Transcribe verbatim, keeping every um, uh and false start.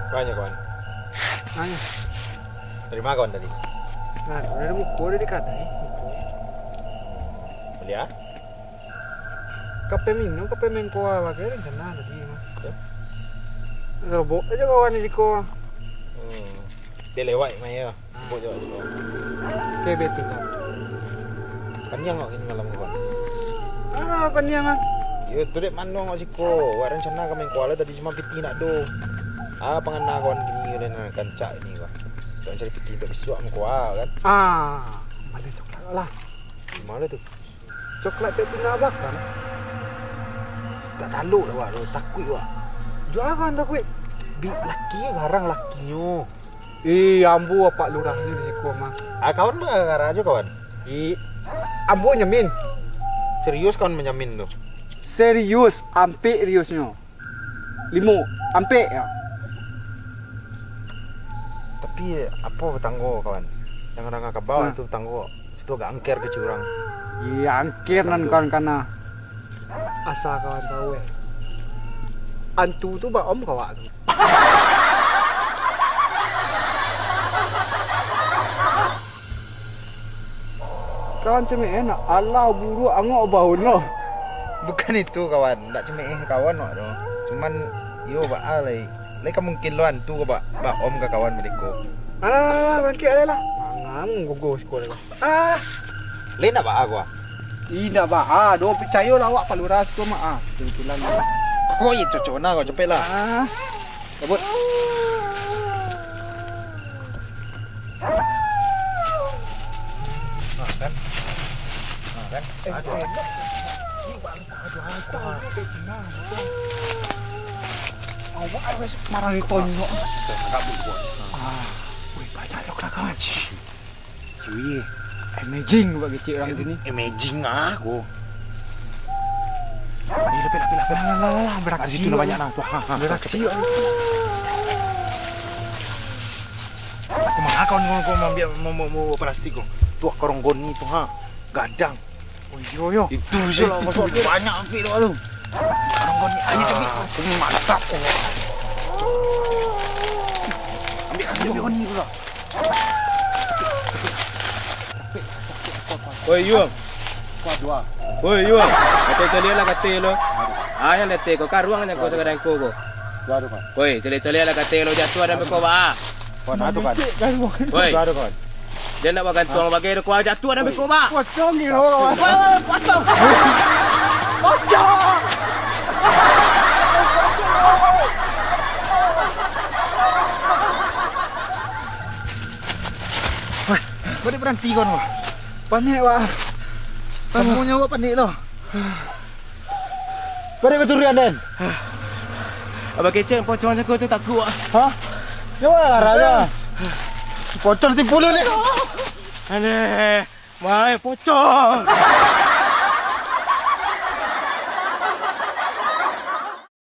Banyak, kawan. Banyak. Dari mana kawan tadi? Nah, dari muko, dari kadai, muko. Bali ah? Kape minum, kape main koa bagai rencana tadi mah. Yo. Robok aja kawan di ko. Hmm. Dia lewat main yo. Robok je. Oke, betul lah. Paniang awak kini malam ko, kawan. Ah, paniang ah. Yo, tu dek mano awak siko? Awak rencana ka main koa tadi, cuma pitih ndak do. Ah, pangana kawan kini lah, nah, kancak ini, kawan. Kawan cari pitih untuak bisuak main koa, kan? Ah, bali coklat lah. Di mana tu? Coklat tak tinggal bakar. Tak taluk lah, wak, tu. Takuik, wak. Juo kawan takuik. Bi laki garang lakinyo. Eh, ambo apak lurahnyo di siko mah. Ah, kawan mah garang-garang ajo, kawan. Eh, ambo nyamin. Serius kawan manyamin tu? Serius, ampek seriusnyo. Limo, ampek yo. Tapi, apo batanggo, kawan? Danga-danga kaba tu batanggo, situ agak angker kecek urang. Iya, angker nan kawan kana. Asa kawan tahu, eh. Antu tu ba-om ka awak tu. Kawan cemeh, eh, nak alah buruak angok baun lo. Bukan itu, kawan. Ndak cemeh kawan wak tu. Cuman, yo, baa lai. Lai ka mungkin lo antu ko ba-, ba-om ka kawan beko. Alah, alah, alah, bangkik, alah, alah. Mangang gogo siko, alah. Ah. Lai ndak baa ko, ah? Ih, ndak baa, do picayo lah awak, Pak Lurah siko mah, ah. Kebetulan. Koi, cocok nah ko, capek lah. Ah. Cabut. Nah, kan? Nah, kan? Eh, aduh. Eh, aduh, aduh, aduh. Awak harus marah di Tonyo. Agak buat. Ah, wih, banyak coklat, kawan. Wih, amazing buat kecil orang sini. Amazing ah, ko. Ni, lapik, lapik, lapik. Lah, lah, lah, lah, beraksi. Di situ lah banyak nah. Tuh, ha, ha, beraksi. Aku mangakau ni, kau, kau ambil, mau, mau, mau plastik kau. Tuh, karong goni tuh, ha. Gadang. Oh, iyo, yo. Itu je lah, masuk banyak ampik tu, tu. Karong goni, ayo, tapi. Ah, aku mantap. Ambil, ambil, ambil goni tu lah. Oi, Yuang. Oi, Yuang. Kato caliak lah kato lo. Ah, yang leteh ko, karuang nyo ko sagadang ko ko. Oi, caliak-caliak lah kato lo, jatuah dan beko ba. Oi. Jan nak bagantuang bagai do, ko jatuah dan beko ba. Pocong ni lo, kawan. Pocong. Pocong. Wah, balik beranti kawan, wah. Panik, wah. Kamu nyawa panik lo. Balik baturian, Den. Abah kecek pocong jago tu takut, wah. Hah? Nyawa lah, Raja. Pocong tipu lu ni. Aduh, mai pocong.